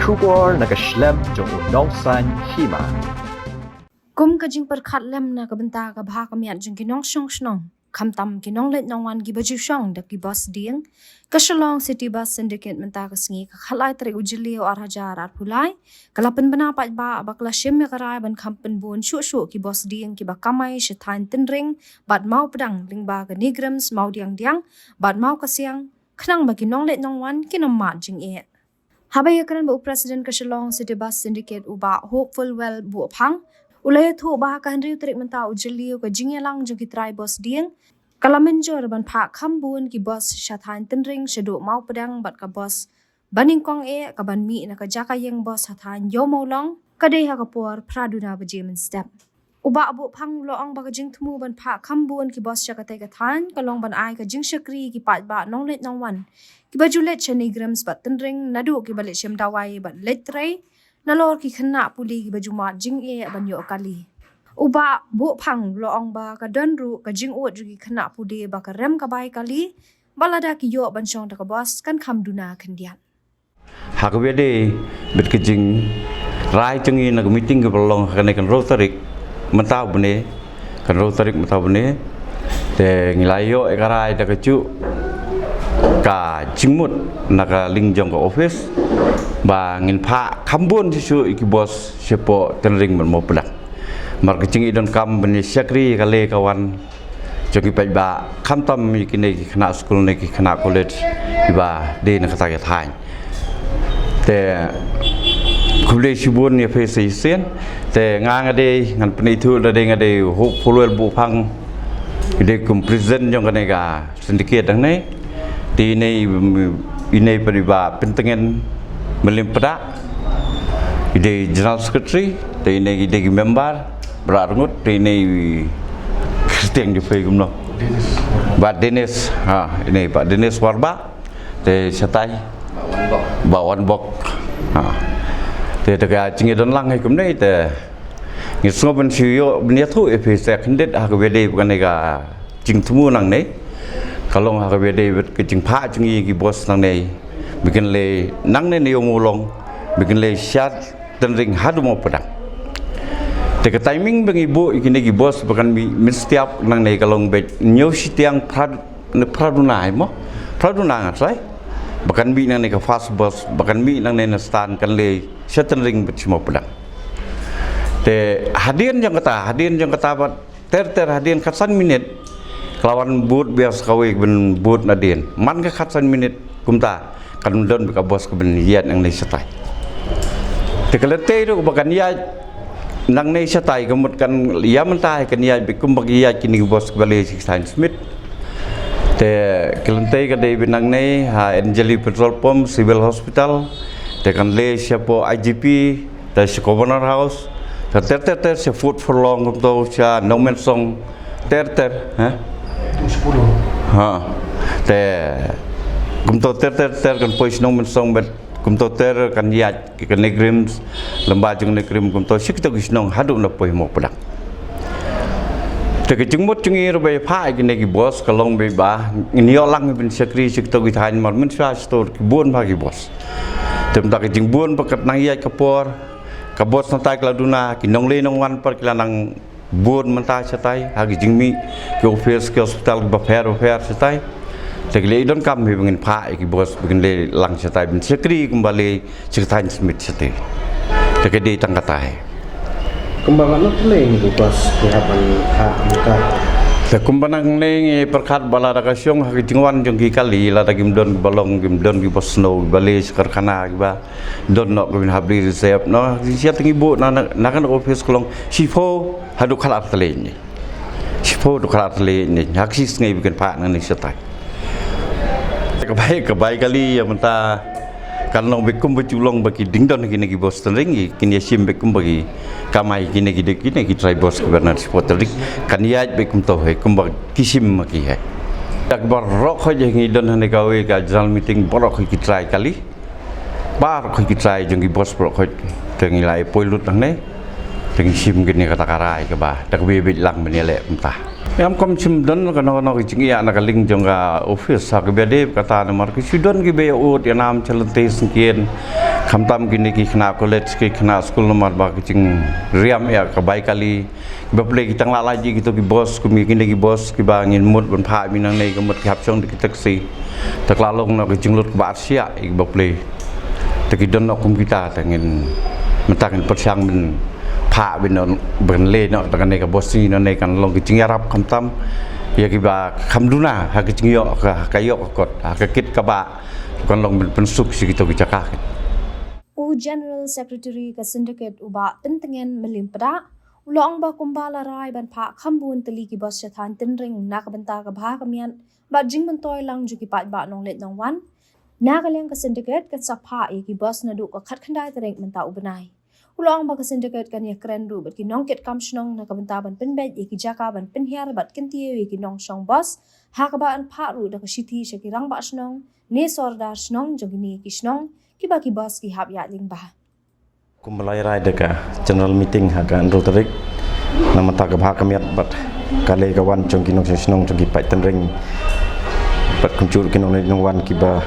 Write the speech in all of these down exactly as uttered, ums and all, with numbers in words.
Khubor na ka shlem jong u nongsan hima. Kum ka jingpyrkhat lem na ka bynta ka bha ka miat jong ki nongshong shnong, khamtam ki nongleit nongwan kiba ju shong da ki bos dieng, ka Shillong City Bus Syndicate mynta ka sngi ka khatlai tarik u Jylliew ar hajar arphew lai ka la pynbna paidbah ba ka la shim ïa ka rai ban kham pynbun shuh shuh ki bos dieng kiba kamai sha thaiñ Tynring bad Mawpdang lyngba ka NEIGRIHMS Mawdiangdiang bad Mawkasiang, khnang ba ki nongleit nongwan kin ym mad jingeh. Haba ïakren bad u President ka Shillong City Bus Syndicate u Bah Hopefulwell Buhphang, u la ïathuh ba ha ka hynriew tarik mynta u Jylliew ka jingïalang jong ki trai bos dieng ka la mynjur ban phah kham bun ki bos sha thaiñ Tynring shaduh Mawpdang bad ka bos banyngkong eh kaban mih na ka jaka ïeng bos ha thaiñ Ïewmawlong ka dei ha ka por phra duna baje mynstep. U Bah Buhphang u la ong ba ka jingthmu ban phah kham bun ki bos sha katei ka thaiñ ka long ban ai ka jingshakri ïa ki paidbah nongleit nongwan kiba ju leit sha NEIGRIHMS bad Tynring, naduh kiba leit shim dawai bad leit trei, nalor ki khynnah pule kiba ju mad jingeh ban ïoh kali. U Bah Buhphang u la ong ba ka don ruh ka jingud jong ki khynnah pule ba ka rem ka bai kali, ba lada ki ïoh ban shong da ka bos kan kham duna khyndiat. Ha kaba ïadei bad ka jingrai jong ngi na ka meeting kaba la long ha kane ka hynriew tarik mynta u bnai, ka hynriew tarik mynta u bnai, te ngi la ïoh ïa ka rai da kajuh ka jingmut na ka liang jong ka office ba ngin phah kham bun shuh shuh ïa ki bos shapoh Tynring bad Mawpdang. Namar ka jingïadonkam ban ïa shakri ïa ka lei ka wan jong ki paidbah, khamtam ïa kine ki khynnah skul ne ki khynnah college kiba dei na kata ka thaiñ. Te khublei shibun ïa phi sa shisien. Te nga nga dei, ngan pynithuh da dei, nga dei Hopefulwell Buhphang, nga dei kum president jong kane ka syndicate hangne. Te ine, ine pat i Bah Pyntngen Mylliam Pdeng, i dei general secretary, te ine i dei ki member Bah Rngut, te ine i kyrteng jong phi kumno? Bah Dennis, ha, ine Bah Dennis Warbah, te shatai Bah Wanbok. Ha. Te da ka jingïadon lang hi kumne te ngi sngewbha ban shu ïoh ban ïathuh ïa phi sa khyndiat ha kaba ïadei bad kane ka jingthmu nangne. Ka long ha kaba ïadei bad ka jingphah jong ngi ki bos nangne, ba kin leit nangne na Ïewmawlong, ba kin leit sha Tynring haduh Mawpdang. Te ka timing ba ngi buh ïa kine ki bos ba kan mih mynstep nangne ka long beit hynñiew shiteng phra, phra duna hi mo, phra duna nga trai, ba kan mih nangne ka first bus, ba kan mih nangne na stand kan leit sha Tynring bad sha Mawpdang. Te hadien jong kata, hadien jong kata bad ter ter hadien khatsan minit ka la wan bud biang sa kawei kaban bud nadien. Man ka khatsan minit kumta kan don ka bos kaban ïaid nangne shatai. Te ka lynti ruh ba kan ïaid nangne shatai ka mut kan ïa mynta kan ïaid beit kumba ki ïaid kine ki bos kiba leit sha ki thaiñ Smit. Te ka lynti ka dei beit nangne ha Anjali Petrol Pump, Civil Hospital, te kan leit shapoh I G P, te sha Governor House, te ter ter ter sha Food for Long, kumto sha Nongmensong, ter ter, ha? Ha. Te kumto ter ter ter kan poi sha Nongmensong bad kumto ter kan ïaid ki ka NEIGRIHMS, lyngba jong NEIGRIHMS kumto sha kito ki shnong haduh na poi Mawpdang. Te ka jingmut jong ngi ruh ba ïa phah ïa kine ki bos ka long beit ba ngin ïoh lang ban shakri sha kito ki thaiñ namar mynshuwa shato ki bun bha ki bos. Te mynta ka jingbun ba ka nang ïaid ka por, ka bos nangta ka la duna, ki nongleit nongwan pat ki la nang bun mynta shatai ha ki jingmih ki office ki hospital kiba pher ba pher shatai. Te ki lei donkam hi ba ngin phah ïa ki bos ba ngin leit lang shatai ban shakri kumba leit sha ki thaiñ Smit shatai. Te ka dei tang kata hi. Kumba ngan ong phi lei ngi ki bos ki hap ban phah mynta. Te kumba nangne ngi pyrkhat ba lada ka shong ha ki jingwan jong ki kali, lada kim don kiba long, kim don kiba snow, kiba leit sha karkhana, kiba don noh ka bin hap reserve noh. Shisha te ngi buh na, na, na kane ka office ka long shiphew haduh khatlai artylli ne. Shiphew haduh khatlai artylli ne. Ha ka shi sngi ba kin phah nangne shatai. Ka bai, ka bai kali ïa mynta kan long beit kumba ju long ba ki ding don kine ki bos Tynring, kin ïa shim beit kumba ki kamai kine ki dei kine ki trai bos kiba na shiphew Tynring. Kan ïaid beit kumto hi kumba ki shim ma ki hi. Ïa ki baroh khoit ngi don hangne kawei ka general meeting baroh khoit ki trai kali. Baroh khoit ki trai jong ki bos baroh khoit te ngi la ïa poi lut hangne. Te ngi shim kine kata ka rai kaba da kaba ïa beit lang ban ïaleh kumta. Em, kam shym don kano kano ka jingïa na ka liang jong ka office ha kaba ïadei bad kata namar ki shu don kiba ïa ud ïa nam sha lynti syngkien. Khamtam kine ki khynnah college, ki khynnah skul, namar ba ki jingriam ïa ka bai kali. Ba pule ki tang la lait ïa kito ki bos, kum ïa kine ki bos kiba ngin mut ban phah mih nangne, ka mut ki hap shong da ki taxi. Te ka la long noh ka jinglut kaba arsiah ïa kiba pule. Te ki don noh kum kita, te ngin, mynta ngin pyrshang ban phah, ban, ban leh noh da kane ka bos jong ngi nangne, kan long ka jingïarap khamtam ïa kiba kham duna ha ka jingïoh ka, ka ïoh ka kot, ha ka kit kaba kan long ban pynsuk sha kito ki jaka. U General Secretary ka Syndicate, u Bah Pyntngen Mylliempdah, u la ong ba kumba la rai ban phah kham bun tylli ki bos sha thaiñ Tynring na ka bynta ka bha ka miat bad jingmyntoi lang jong ki paidbah nongleit nongwan, na ka liang ka Syndicate kan sa phah ïa ki bos naduh ka khatkhyndai tarik mynta u bnai. U la ong ba ka Syndicate kan ïakren ruh bad ki nongkit kam shnong na ka bynta ban pynbeit ïa ki jaka ban pynhiar bad kyntiew ïa ki nongshong bos, ha kaba yn phah ruh da ka shithi sha ki rangbah shnong ne sordar shnong jong kine ki shnong kiba ki bos ki hap ïaid lyngba. Kumba la rai da ka general meeting ha ka hynriew tarik, na ka bynta ka bha ka miat bad ka leh ka wan jong ki nongshong shnong jong ki paid Tynring bad kumjuh ki nongleit nongwan kiba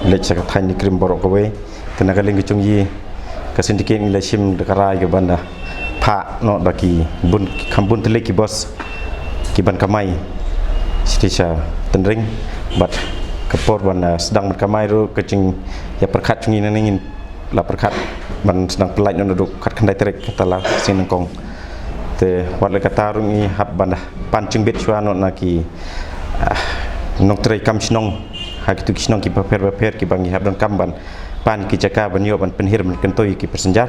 leit sha ka thaiñ NEIGRIHMS baroh kawei. Te na ka liang ka jong ngi ka Syndicate ngi la shim da ka rai ka ban da phah noh da ki bun, kham bun tylli ki bos ki ban kamai shatei sha Tynring, bad ka por ban, ah, sdang ban kamai ruh, ka jingïapyrkhat jong ngi nangne ngin la pyrkhat ban sdang pynlait noh naduh khatkhyndai tarik, kata la sien nyngkong. Te wat la kata ruh ngi hap ban da pan jingbit shuwa noh na ki, ah, nongtrei kam shnong ha kito ki shnong kiba pher bapher kiba ngi hap donkam ban pan ki jaka ban ïoh ban pynhiar ban kyntiew ïa ki passenger.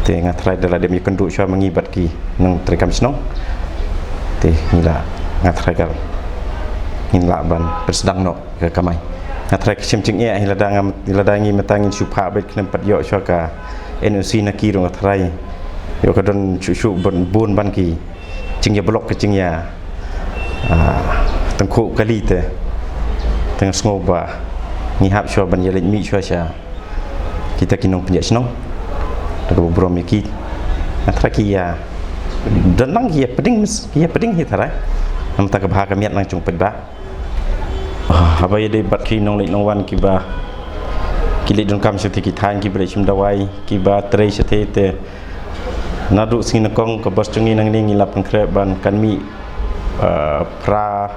Te nga tharai da la dep ïakynduh shuwa ma ngi bad ki nongtrei kam shnong. Te ngi la, nga tharai ka ngin lah ban pynsdang noh ka kamai. Nga tharai ka shim jingeh, lada nga, lada ngi mynta ngin shu phah beit khlem pat ïoh shuwa ka N O C na ki ruh, nga tharai ïoh ka don shuh shuh bun, bun ban ki jingïablok, ka jingïa, ah, tyngkhuh kali. Te, te nga sngew ba ngi hap shuwa ban ïaleit mih shuwa sha kita ki nongpynïaid shnong da kaba burom ïa ki. Nga tharai ki ïa, don lang ki ïapdeng, ki ïapdeng hi tharai. Na ka bynta ka bha ka miat lang jong paidbah. Ah, haba ïadei bad ki nongleit nongwan kiba ki leit donkam shatei ki thaiñ, kiba leit shim dawai, kiba trei shatei, te naduh sngi nyngkong ka bos jong ngi nangne ngi la pynkhreh ban kan mih, ah, phra,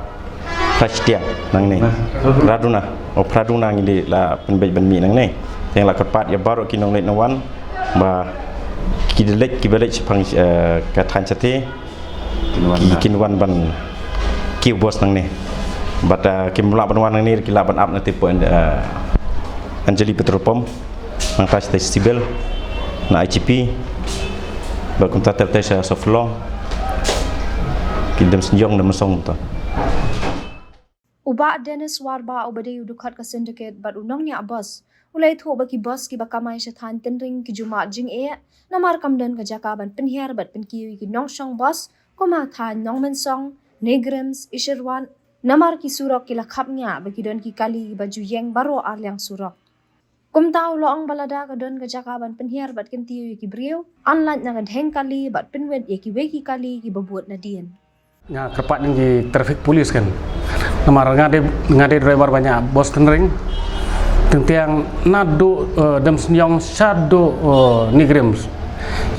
phra shiteng nangne. Phra duna. Oh, phra duna ngi la pynbeit ban mih nangne. Te nga la kyrpad ïa baroh ki nongleit nongwan ba ki da leit, kiba leit shaphang, eh, ka thaiñ shatei, kin wan ban kiew bos nangne. Bad, eh, kim lah ban wan nangne, ki lah ban ap na te pdeng, eh, Anjali Petrol Pump, nangta shatei Civil, na I G P, bad kumta ter ter sha Soflong, ki Demsynjong, Demsong to. U Bah Dennis Warbah, uba dei u dkhot ka Syndicate bad u nongñiah bos, u la ïathuh ba ki bos kiba kamai sha thaiñ Tynring ki ju mad jingeh namar kam don ka jaka ban pynhiar bad pynkiew ïa ki nongshong bos kum ha thaiñ Nongmynsong, NEIGRIHMS, Isherwat, namar ki surok ki la khapngiah bad ki don ki kali ba ju ïeng baroh arliang surok. Kumta u la ong ba lada ka don ka jaka ban pynhiar bad kyntiew ïa ki briew, yn lait na ka dheng kali bad pynwit ïa kiwei ki kali kiba bud nadien. Nga kyrpad ïa ki traffic police kan. Namar nga dei, nga dei driver ba ñiah bos Tynring. Teng teng naduh, eh, Demsynjong shaduh, eh, NEIGRIHMS.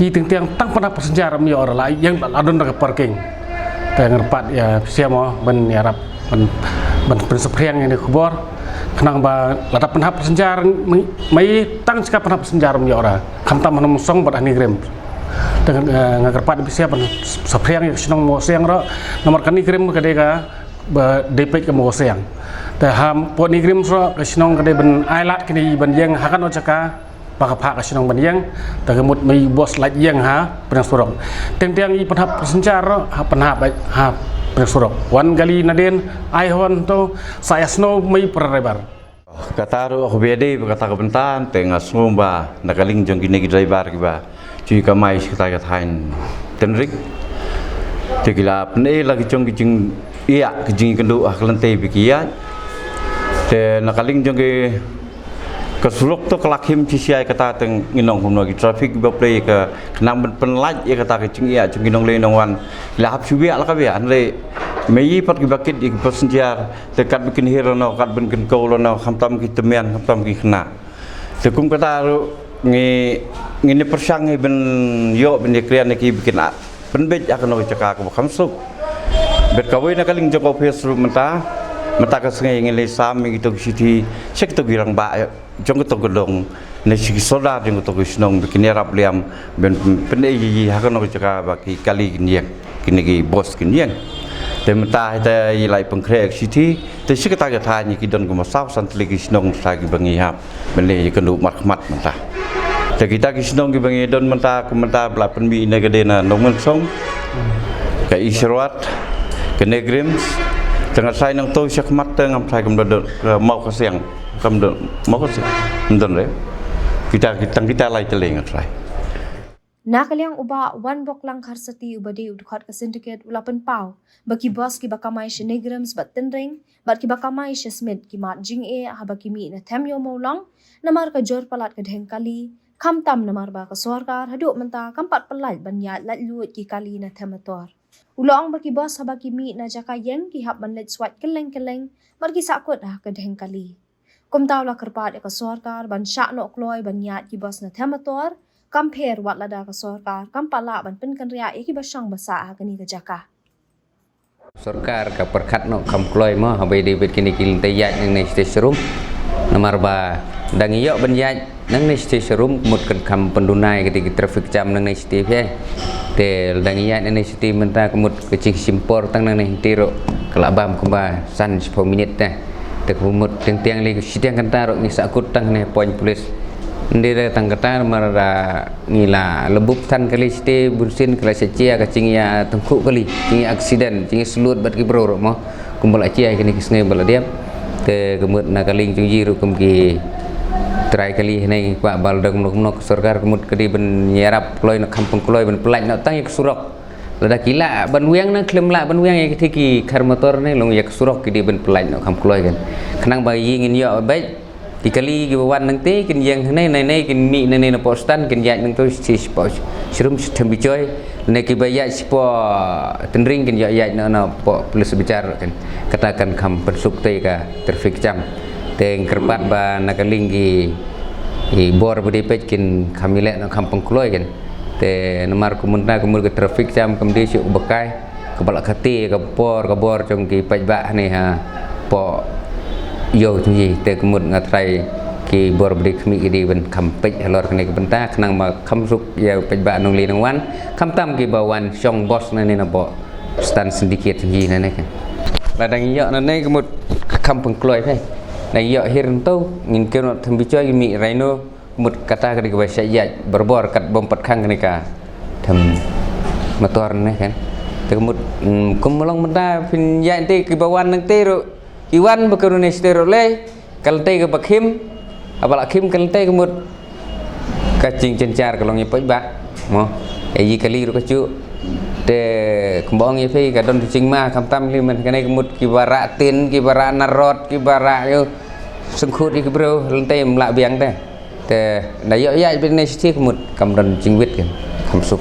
Ïa teng teng tang pynhap passenger ym ïoh re, la ïeng la don da ka parking. Te nga kyrpad ïa phi sha mo ban ïarap ban, ban pynsaphriang ïa kane ka khubor. Khnang ba lada pynhap passenger, ma ngi, ma ngi tang shika pynhap passenger ym ïoh re. Khamtam ha Nongmynsong bad ha NEIGRIHMS. Te, eh, nga kyrpad ïa phi sha ban saphriang ïa ka shnong Mawsiang ruh. Namar ka NEIGRIHMS ka dei kaba dei peit ka Mawsiang. Te hapoh NEIGRIHMS ruh ka shnong ka dei ban ailad kine ban ïeng ha kano jaka ba ka phah ka shnong ban ïeng, te ka mut ma i bos lait ïeng ha pdeng surok. Teng teng i pynhap passenger ha pynhap ha pdeng surok. Wan kali nadien, ai hon to, sa ïasnow ma i para driver. Kata ruh ka bha dei ba kata ka bynta, te nga sngew ba na ka liang jong kine ki driver kiba ju kamai sha kata ka thaiñ Tynring, te ki la pyneh la ki jong ki jingïa, ki jingkynduh ha ka lynti ba ki ïaid. Te na ka liang jong ki ka surok to ka la khim shisha ïa kata, te ngin ong kumno, ki traffic ba plie ka khnang ban pynlait ïa kata ka jingïa jong ki nongleit nongwan. La hap shu biang la ka biang, hynrei ma i pat kiba kit ïa ki passenger, te kat ba kin hiar lano, kat ba kin kiew lano, khamtam ki tymmen, khamtam ki khynnah. Te kum kata ruh ngi, ngin ïa pyrshang hi ban ïoh ban ïa kren ïa ki ba kin ïa pynbeit ha kano ka jaka kaba kham suk. Bad kawei na ka liang jong ka office ruh mynta, mynta ka sngi ngin leit sam ïa kito ki shithi sha kito ki rangbah jong kito ki dong, ne sha ki soldar jong kito ki shnong ba kin ïarap liam ban pyn-, pynei ïa ki ha kano ka jaka ba ki kali kin ïeng, kine ki bos kin ïeng. Te mynta hita ïa la pynkhreh ïa ki shithi, te sha kata ka thaiñ ki don kumba saw san tylli ki shnong sa kiba ngi hap ban leit ïakynduh markhmat mynta. Te kita ki shnong kiba ngi don mynta, kum mynta ba la pynmih ïa ka dei na Nongmynsong, ka Isharwat, ka Negrims, te nga tharai nangto shakhmat te ngam tharai kam don, ka Mawkasiang, kam don Mawkasiang, ym don re. Kita, kita, tang kita lai tylli nga tharai. Na ka liang u Bah Wanboklang Kharsati uba dei u dkhot ka syndicate u la pynpaw ba ki bos kiba kamai sha Negrims bad Tynring bad kiba kamai sha Smit ki mad jingeh haba ki mih na Them Ïew Mawlong, namar ka jur palat ka dheng kali, khamtam namar ba ka sorkar haduh mynta kam pat pyllait ban ïaid laitluid ki kali na Them Ator. U la ong ba ki bos haba ki mih na jaka ïeng ki hap ban leit swait kylleng kylleng bad ki sahkut ha ka dheng kali. Kumta u la kyrpad ïa ka sorkar ban shah noh kloi ban ïaid ki bos na Them Ator, kam pher wat lada ka sorkar kam pat lah ban pynkynriah ïa kiba shong ba sah ha kane ka jaka. Sorkar ka pyrkhat noh kham kloi mo, haba ïadei bad kine ki lynti ïaid nangne shatei sharum. Namar ba dang ïoh ban ïaid nangne shatei sharum, ka mut kan kham pynduna ïa kata ki traffic jam nangne shatei phi. Te dang ïaid nangne shatei mynta ka mut ka jingshim por tang nangne shatei ruh ka la bam kumba san shiphew minit te. Te ka mut teng teng lei shiteng kynta ruh ngi sahkut tang hangne point police. Ym dei re tang kata namar ba ngi la leh bup than kali shatei, bunsien ka la sha jia ka jingïatyngkhuh kali, jingïa accident, jingïasyllut bad ki briew ruh mo. Kumba la jia kine ki sngi ba la dep. Te ka mut na ka liang jong ngi ruh kum ki trai kali hangne ngi kwah ba lada kumno kumno ka sorkar ka mut ka dei ban ïarap kloi noh kham pynkloi ban pyllait noh tang ïa ka surok. Lada ki lah ban weng na khlem lah ban weng ïa kiti ki kar motor ne long ïa ka surok ki dei ban pyllait noh kham kloi kan. Khnang ba ïa ngin ïoh beit ki kali kiba wan nangtei kin ïeng hangne, hangne kin mih nangne na poh Stan kin ïaid nangto shi, shi poh Shrum, shi Them Bijoy, ne kiba ïaid shi poh Tynring kin ïoh ïaid na, na poh Police Bazar kan. Kata kan kham pynsuk tei ka traffic jam. Te ngi kyrpad ba na ka liang ki, ki bor ba dei peit kin kham ïaleh noh kham pynkloi kan. Te namar kumta ka mut ka traffic jam kam dei shuh ba kai. Kaba la kati ka por ka bor jong ki paidbah hangne hapoh ïew jong ngi te ka mut nga tharai ki bor ba dei khmih ki dei ban kham peit halor kane ka bynta khnang ba kham suk ïa u paidbah nongli nongwan khamtam kiba wan shong bos nangne napoh Stan Syndicate jong ngi nangne kan. Lada ngi ïoh nangne ka mut kham pynkloi phi. Lada ngi ïoh hir nangto ngin kiew noh Them Bijoy ki mih Rhino. Mut kata ka dei kaba shah ïaid barabor kat bym pat khang kane ka Them Ator ne kan. Te mut, mm, kum long mynta phin ïaid te kiba wan nangtei ruh ki wan ba ka rune shatei ruh lei ka lynti kaba khim, haba la khim ka lynti ka mut ka jingjynjar ka long ïa paidbah mo. Ïa kali ruh ka juh. Te kumba ong ïa phi ka don jingma khamtam lei man kane ka mut kiba rah tin, kiba rah narot, kiba rah ïa sngewkhut ïa ki briew lynti ym lah biang te. Te da ïoh ïaid beit ne shatei ka mut kam don jingwit kan, kham suk.